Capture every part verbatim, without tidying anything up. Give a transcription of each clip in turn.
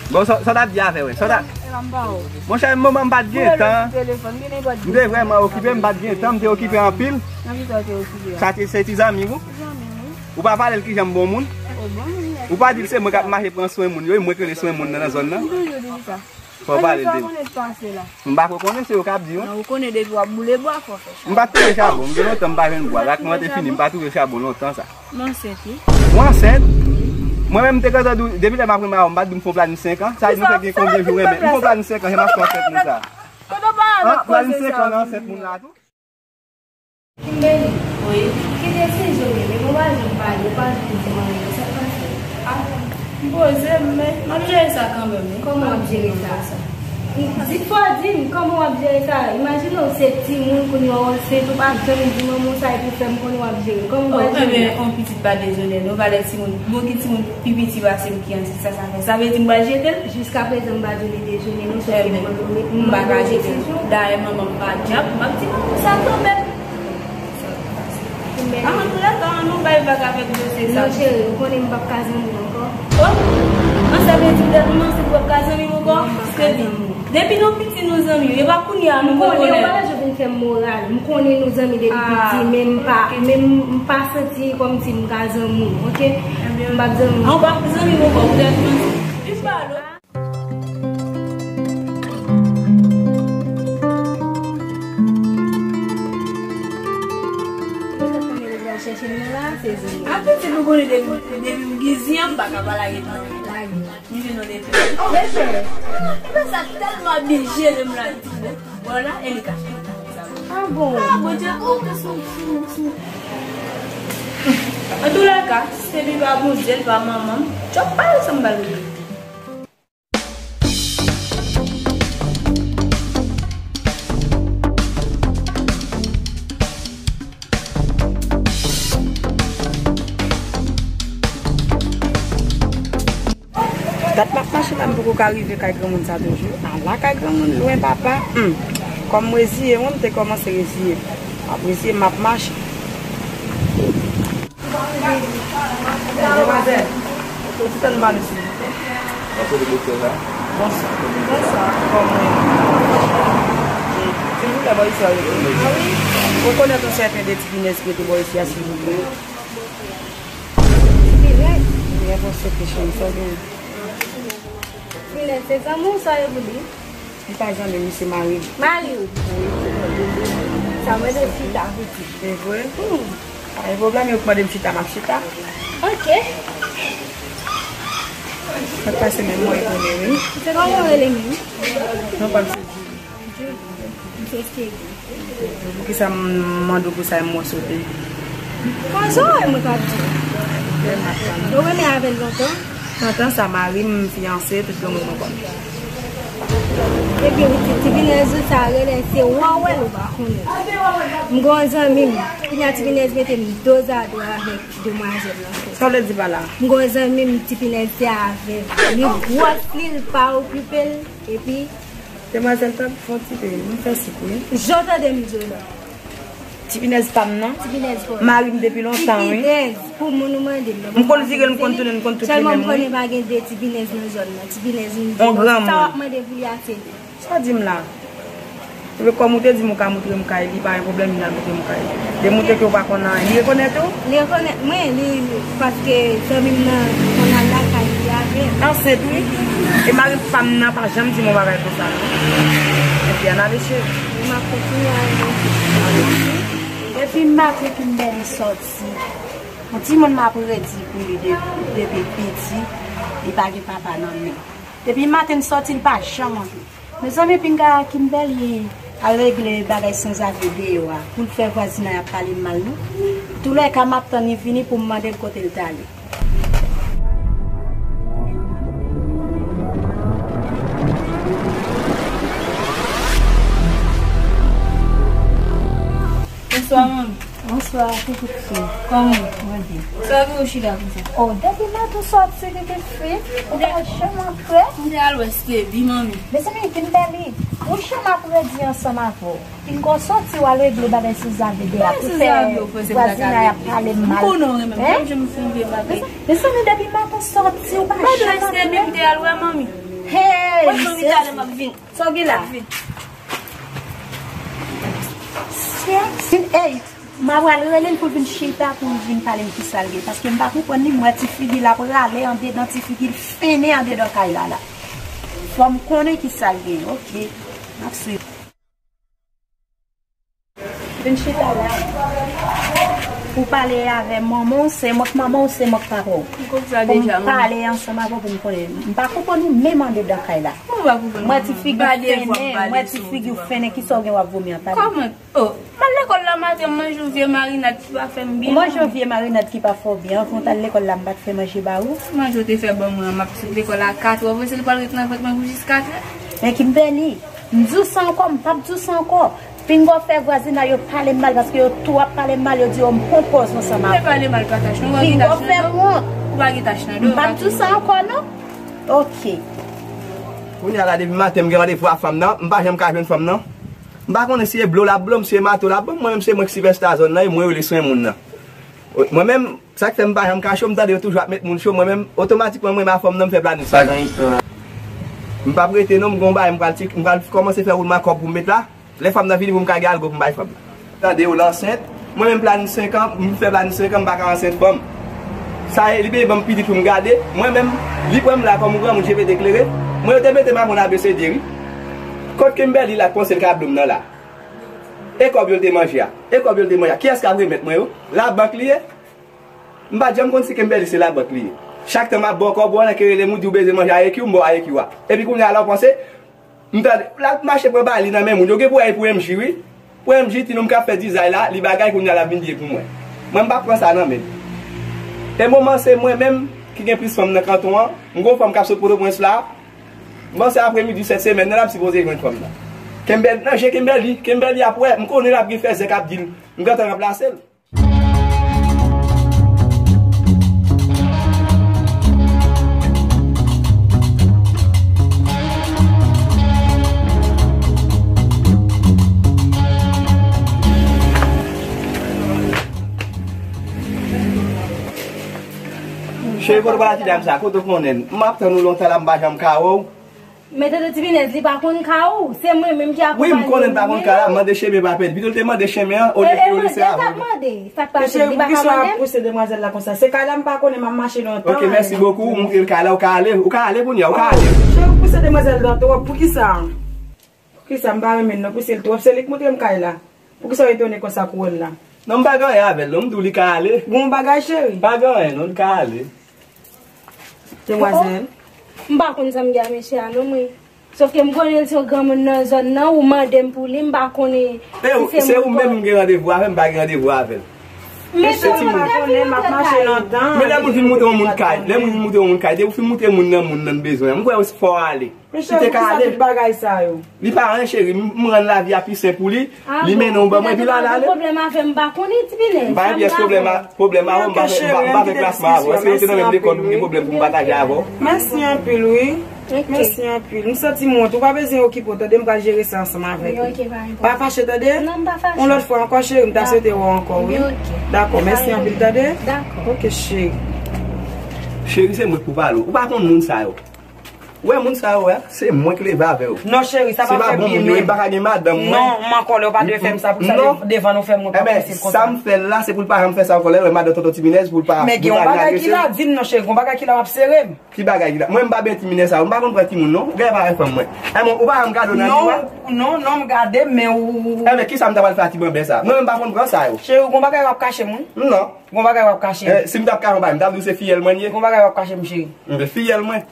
Bon, sa, sa w t ap di avè w? Sa w t ap... Epa, m pa wè w. Monchè, moman m pa t gen tan. M te vrèman okipe, m pa t gen tan, m te okipe anpil. Nan ki sa w te okipe a? Sa te, se ti zanmi w? Ti zanmi m, wi. Ou pa pale l kijan m bon moun? O, bon moun, wi. Ou pa di l se mwen k ap mache pran swen moun yo, e mwen k rele swen moun nan, nan zòn nan? M toujou di l sa. Fò w pale l de... Konnen sa w konnen pase la. M pa ko konnen, se yo k ap di, wi. Non, ou konnen depi w ap boule bwa, fò w fè chabon. M pa t touche chabon, m gen lontan m pa jwenn bwa. Rak mwen te fini, m pa touche chabon lontan sa. M ansent, wi. Ou ansent? Mwen menm, m te gentan di w, depi lè m ap renmen avè w, m pa t di w m fè yon planin senk an. Sa vle di nou fè gen konbyen jou renmen? M fè yon planin senk an, jan m ap fè ansent moun sa. Kote w pa... An, planin senk an nan ansent moun la tou. Kimberly, wi. Kite ti je w rele m, ou pa janm pale, ou pa janm di m anyen, sa k pase? A, m poze m, men m ap jere sa kanmenm, wi. Kòman w ap jere sa? Di, fò w di m, kòman w ap jere sa? Imajine w se timoun, kounye a w ansent, ou pa janm di manman w sa, epi w fè m konnen w ap jere. Kòman w pral jere? Ebyen, yon pitit pa dezonè, non, valè timoun. Bon, ki timoun pi piti pase m ki ansent, sa, sa fè? Sa vle di m pral jete l? Jiskaprezan, m pa di w li dezonè, non, sòf ke m pa ka jete l. Dayè, manman m pa dyab, m ap di manman m sa kanmenm. Ann, ann, ann, nou bay vag avèk dosye sa. Non, cheri, ou konnen m p ap ka zanmi w ankò. O! An, sa vle di w, nou ansent, ou p ap ka zanmi m ankò? Paske depi nou piti, nou zanmi. E pa kounye a nou konn konnen. M konnen, ou pa bezwen vin fè m moral. M konnen nou zanmi depi piti, men m pa, men m pa santi kòmsi m ka zanmi w, oke? M p ap zanmi w. An, ou p ap zanmi m ankò, ou te ap manti. Vin pale. A pitit, nou konnen depi, depi m gizi an, m pa ka pale ak li. M vin nan depi. Mesye, epi sa tèlman byen jere m la. Vwala, e li ka. A bon? A, Bondye, ou sou, sou, sou. Antoulèka, se li pa Bondye, li pa manman m. Tchòp, pa ansanm ba l. Dat m ap mache la, m poko ka rive kay granmoun sa toujou. Ala kay granmoun lwen, papa. Hum. Kòm m reziye, wi, m te kòmanse reziye. M ap reziye, m ap mache. Demwazèl, ou ti tann m pale silvouplè? Mwen kote doktè sa. Bonswa. Bonswa. Kòman w ye? Silvouplè, bò isi a rete. Ou rekonèt yon sèten de ti pinèz ki rete bò isi a, silvouplè? Ti pinèz? Wi, avan w sote, cheri, sa w gen? Ti pinèz, se zanmi w sa yo pou di? Li pa zanmi m, li se mari m. Mari w? Sa mwen de chita pou di. Se vre? Hmm. Pa gen pwoblèm, yo mande m chita, m ap chita. Ok. Sa k pase menm, mwen etonnen, wi. Se kòman w rele menm? Non pa m se Julie. Julie. M se Stevie. Poukisa m mande w pou sa, e m wè w sote? Koze w, mwen ka di. Ou renmen avè l lontan? Lontan sa, mari m, fiyanse, tout granmoun mwen konn. Epi, ti, ti pinèz ou sa rele, se wè w wè l ou pa konnen. M gen yon zanmi m, kounye a ti pinèz mete m dozado avèk demwazèl lan. Sa w vle di pa la? M gen yon zanmi m, ti pinèz se avè l. Li gwòs li, li pa okipe l, epi Demwazèl, tann fon ti pe, m fè sik wi. Jan w tande m di w la. Ti pinèz pa m nan. Ti pinèz pa w. Mari m depi lontan wi. Ti pinèz, pou moun ou mande m nan. M konn vire l, m konn tounen, m konn tout li menm wi. Sèlman m konnen pa gen de ti pinèz nan zòn nan. Ti pinèz m di w, sa w ap mande pou li a se li. Sa w di m la? Epi kòm ou te di m ou ka moutre m kay li, pa gen pwoblèm, vin al moutre m kay li. Demontre ke ou pa konn anyen. Li rekonèt ou? Li rekonèt mwen, li, paske zanmi m nan konn al lakay li avè m. Ansent wi. E mari pa m nan pa janm di m yon bagay konsa non. Epi ann ale cheri. M ap kontinye ale. Depi maten Kimberly sòti, yon timoun m ap redi pou li de-, depi piti, li pa gen papa nan men. Depi maten l sòti, li pa janm antre. Mezanmi, pinga Kimberly al regle bagay sanzave deyò a, pou l fè vwazinay ap pale m mal non. Toulèka, m ap tann li vini pou m mande l kote l t ale. Bonswa, manmi. Bonswa, pitit fi. Kòman w ye? Mwen byen. Sa gen w chita konsa? O, depi maten w sòti, pitit fi, ou pa janm antre. M te al wè Stevie, manmi. Mezanmi, Kimberly, ou janm ap redi ansanm avè w. Pinga w sòti, w al regle bagay sanzave deyò a pou fè vwazinay ap pale m mal. M konnen w renmen m, janm janm fin vye bagay. Mezanmi, depi maten w sòti, ou pa janm antre. M te al wè manmi. Hey, mwen vin, talè m ap vin. Sa w gen la? M ap vin. Sexy. Hey, m a pral rele l pou l vin chita pou l vin pale m ki sa l gen. Paske m pa konprann li, m wè ti figi l ap rale andedan, ti figi l fennen andedan kay la la. Fò m konnen ki sa l gen. Ok, m ap swiv. Vin chita la pou pale avè manman w, se mwen k manman w, se mwen k papa w. Pou m pale ansanm avè w, pou m konnen. M pa konprann ou menm andedan kay la. Mwen ti figi w fennen, mwen ti figi w fennen, ki sa w gen w ap vomi an, pale. Kòman? Oh, m al lekòl la maten, m manje yon vye marinad ki pa fè m byen. Ou manje yon vye marinad ki pa fè w byen, anvan w t al lekòl la, m pa t fè manje ba ou? Manje w te fè ban mwen an, m ap sot lekòl a katrè, w panse li pral ret nan vant mwen pou jis katrè? Men Kimberly, m di w sa ankò, m p ap di w sa ankò. Pinga w fè vwazinay yo pale m mal paske yo tou ap pale m mal, yo di yo m pran pòz ansanm avè w. Pinga w fè m wont. Ou pa gen tach nan do. M p ap di w sa ankò non. Ok. Kounye a la depi maten m gen randevou ak fanm nan, m pa janm ka jwenn fanm nan. M pa konnen si e blo l ap blo m, si e mato l ap blo m, mwen menm se mwen k sipèsta zòn nan e mwen yo rele swen moun nan. Mwen menm, sa k fè m pa janm ka cho, m tande yo toujou ap met moun cho, mwen menm, otomatikman, mwen menm a fanm nan, m fè planin sa. M p ap rete non, m gon bagay, m pral ti, m pral kòmanse fè woulman kòb pou m met la. Lè fanm nan vini pou m ka gen algo pou m bay fanm nan. Tande yo l ansent, mwen menm planin senk an, m fè planin senk an, m pa ka ansent fanm. Sa e, li peye ban m pitit pou m gade, mwen menm, li pran m la kòm yon granmoun je pete klere, mwen yo te mete m aprann A B C D wi. Kot Kimberly la k panse l ka blo m nan la? E kòb yo l te manje a? E kòb yo l te manje a? Kiyès k ap remèt mwen yo? Labank li ye? M pa t janm konn si Kimberly se labank li ye. Chak tan m ap ba w kòb ou an, nan ke rele m ou di w bezwen manje ayekiw, m ba w ayekiw a. Epi kounye a la w panse, m tande, l ap mache pran bagay li nan men moun. Yo gen pou wè e pou M J wi. Pou M J, ti nonm k ap fè dizay la, li bagay kounye a l ap vin di e pou mwen. Mwen m p ap pran sa nan men l. E moman se mwen menm ki gen plis fanm nan kanton an. M gon fanm k ap sot Pòtoprens la. M panse apremidi sèt semèn nan la m sipoze jwenn fanm nan. Kimberly, nan je Kimberly, Kimberly ap wè, m konnen l ap gen fèzè k ap di l, m gentan ranplase l. Cheri, kote w pral ak ti dam sa? Kote w konnen l? M ap tann ou lontan la, m pa janm ka wè w. Men tande ti pinèz, li pa konn ka ou. Se mwen menm ki akonpaye li. Wi, m konnen l pa konn ka la, mande chemen pa pèdi. Pito l te mande chemen an, olye ke yo lese avè l. Mande, sa k pase, li pa ka mande m? Poukisa w ap pouse demwazèl la konsa? Se kay la m pa konnen, m ap mache lontan. Ok, mèsi bokou, ou montre l kay la, ou ka ale, ou ka ale kounye a, ou ka ale. Cheri, ou pouse demwazèl la twòp, poukisa? Poukisa m pa renmen l non, pouse l twòp, se li k montre m kay la. Poukisa w etone konsa kou w la? Non, m pa gen anyen avè l non, m di w li ka ale. Gon bagay, cheri? Pa gen anyen non, li ka ale. Demwazèl. Oh, m pa konn sa m gen a mesye a non, mwen. Sòf ke m konnen l se yon granmoun nan zòn nan, ou mande m pou li, m pa konnen si se moun. Se ou menm m gen randevou avè l, m pa gen randevou avè l. Men se timoun. M pa konnen, m ap mache lontan. Men lè moun fin moutre yon moun kay, lè moun fin moutre yon moun kay, depi w fin moutre moun nan, moun nan bezwen an, m kwè fò w ale. Li te ka ale. Li pa anyen, cheri. M, m rann lavi a pi senp pou li. Li mennen w ban mwen, epi l ale. Pwoblèm avè m, m pa konnen, ti pinèz. M pa gen pyès pwoblèm a, pwoblèm avè w, m pa fè, m pa, m pa fè klasman avè w. Èske yo te nan menm lekòl pou m gen pwoblèm pou m pataje avè w? Mèsi anpil, wi. Mèsi anpil. M santi m wont. Ou pa bezwen okipe w, tande, m pral jere sa ansanm avèk ou. Pa fache, tande? Non, m pa fache. Yon lòt fwa ankò, cheri, m ta swete wè w ankò, wi. Dakò, mèsi anpil, tande? Dakò. Ok, cheri. Cheri, se mwen k pou pale w. Ou pa konn moun sa yo. Ou wè moun sa yo wè, se mwen k leve avè yo. Non, cheri, sa pa fè byen menm. Se pa bon moun yo, m pa ka gen madanm mwen. Non, m ankò lè, ou pa dwe fè m sa, pou sa devan nou fè m, mwen pa posib konsa. Sa m fè l la, se pou l pa janm fè sa ankò, lè l wè madanm tonton Timinèz, pou l pa, pou l pa vin agrese m. Men gen yon bagay ki la, di m non, cheri, gen yon bagay ki la w ap sere m. Ki bagay ki la? Mwen, m pa byen Timinèz sa yo, m pa konn pran timoun non, ou genlè pa wè fanm mwen. Enben, ou pa janm gade w nan miwa? Non, non, m gade, men ou. Enben, kisa m ta pral fè a ti bòbè sa? Mwen menm, m pa konn pran sa yo. Cheri, gon bagay w ap kache m, wi. Non. Gon bagay w ap kache m. Si m t ap kache yon bagay, m t ap di w se fiyèl mwen l ye. Gon bagay w ap kache m, cheri. Enben, fiyèl mwen.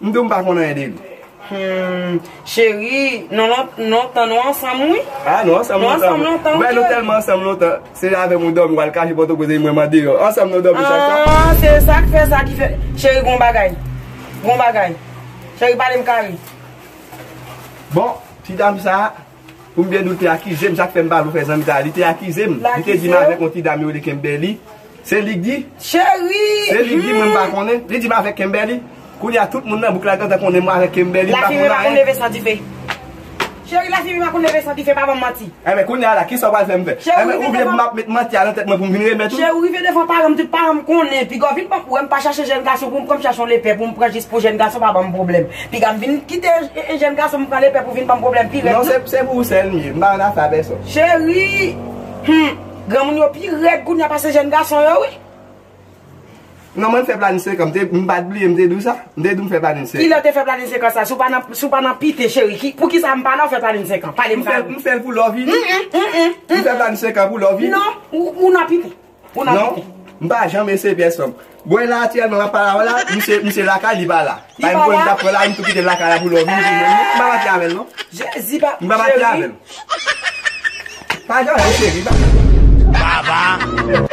M di w m pa konn anyen de li. Hmm, cheri, nou lon-, lontan nou ansanm, wi. Ah, nou ansanm lontan. Nou ansanm lontan, wi. Wè, nou tèlman ansanm lontan, se avè m ou dòmi, w al kache Pòtoprens, epi mwen m andeyò. Ansanm nou dòmi chak swa. Ah, se sa k fè sa ki fè. Cheri, gon bagay. Gon bagay. Cheri, pale m kare. Bon, ti dam sa, pou m byen di w, li te akize m, sa k fè m pa vle w fè zanmi sa, li te akize m. Li te di m avèk yon ti dam yo rele Kimberly. Se li k di? Cheri! Se li k di, mwen m pa konnen. Li di m avèk Kimberly. Kounye a tout moun nan bouk la gentan konnen mwen avèk Kimberly, m pa konn anyen. Lafimen pa konn leve san dife. Cheri, lafi pa konn leve san dife, pa ban m manti. Enben, kounye a la, kisa w pral fè m fè? Cheri, enben, ou vle pou m ap met manti a nan tèt mwen pou m vin remèt ou? Cheri, ou rive devan paran m, tout paran m konnen. Piga w vin ban m, ou wè m pa chache jèn gason pou m pran, m chache yon lepè pou m pran jis pou jèn gason pa ban m pwoblèm. Piga m vin kite e, e, jèn gason m pran lepè pou vin ban m pwoblèm pi rèd. Non, se, se pou ou sèl m ye. M pa nan afè a pèsonn. Cheri, hmm, granmoun yo pi rèd kounye a pase jèn gason yo, wi. Non, mwen m fè planin senk an, m te, m pa t bliye, m te di w sa. M te di w m fè planin senk an. Kilè w te fè planin senk an sa? Si w pa nan, si w pa nan pite, cheri, ki, poukisa m pa la w fè planin senk an? Pale m sa. M fè l pou lè w vini. M fè planin senk an pou lè w vini. Non, ou, ou nan pite. Ou nan pite. Non, m pa janm eseye pyès fanm. Bòy la aktyèlman m ap pale avè w la, misye, misye lakay li pa la. Li pa la. M konn t ap pran la, m tou kite l lakay la pou lè w vini. M pa pati avè l non. Jezi pa. M pa pati avè l. Pa janm cheri, pa. Baba.